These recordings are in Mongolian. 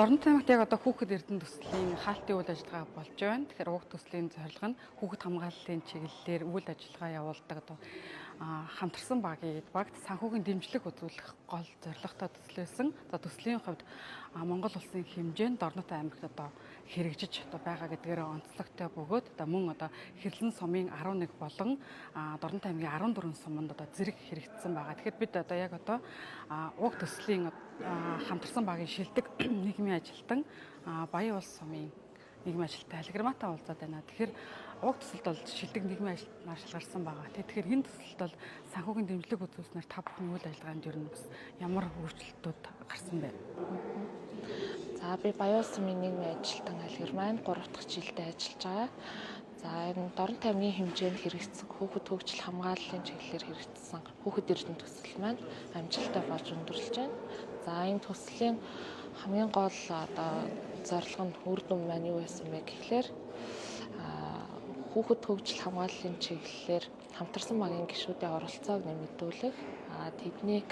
Дорнот аймагт яг одоо хүүхэд эрдэнэ төслийн хаалтын үйл ажиллагаа болж байна. Тэгэхээр уг төслийн зорилго нь хүүхэд хамгааллын чиглэлээр үйл ажиллагаа явуулдаг одоо хамтарсан багийн багт санхүүгийн дэмжлэг үзүүлэх гол зорилготой төслөөсөн. За төслийн хувьд Монгол улсын хэмжээнд Дорнот аймагт одоо хэрэгжиж одоо байгаа гэдгээр онцлогтой бөгөөд одоо мөн одоо Хэрлэн сумын 11 болон Дорнот аймгийн 14 суманд одоо зэрэг хэрэгжсэн байгаа. Тэгэхээр бид одоо яг одоо уг төслийн хамтарсан багийн шилдэг нийгмийн ажилтан Баян улс сумын нийгмийн ажилтан Алгерматай уулзаад байна. Тэгэхээр уг төсөлд бол шилдэг нийгмийн ажилтнаар шалгарсан байгаа. Тэгэхээр энэ төсөлд бол санхүүгийн дэмжлэг үзүүлснээр та бүхний үйл ажиллагаанд ер нь бас ямар өөрчлөлтүүд гарсан бэ? За би Баян улс сумын нийгмийн ажилтан Алгерман 3 дахь жилдээ ажиллаж байгаа. За энэ Дорнот аймгийн хэмжээнд хэрэгжсэн хүүхэд хөгжил хамгааллын чиглэлээр хэрэгжсэн хүүхэд эрдэнэ төсөл маань амжилттай болж өндөрлөж байна. За энэ төслийн хамгийн гол одоо зорилго нь үр дүн маань юу байсан бэ гэхлээр хүүхэд хөгжил хамгааллын чиглэлээр хамтарсан багийн гишүүдийн оролцоог нэмэгдүүлэх, тэднийг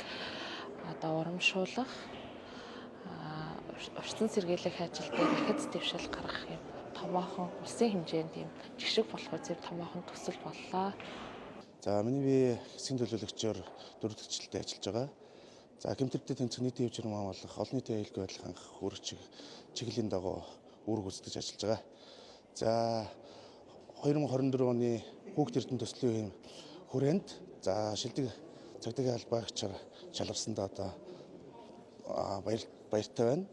одоо урамшуулах, орчин сэргийлэх ажил дээр ахиц дэвшил гаргах юм томоохон улсын хэмжээнд юм жишг болох үзэв томоохон төсөл боллоо. За миний би хэсгийн төлөөлөгчөөр 4 дахь жилдээ ажиллаж байгаа. За гэмт хэрэгтэй тэмцэх нийтийн хэв журам хамгаалах, олон нийтийн аюулгүй байдлыг хангах үүрэг чиглэлийн дагуу үүрэг гүйцэтгэж ажиллаж байгаа. За 2024 оны хүүхэд эрдэнэ төслийн хүрээнд за шилдэг цагдаагийн албаагчаар шалгарсандаа одоо баяртай байна.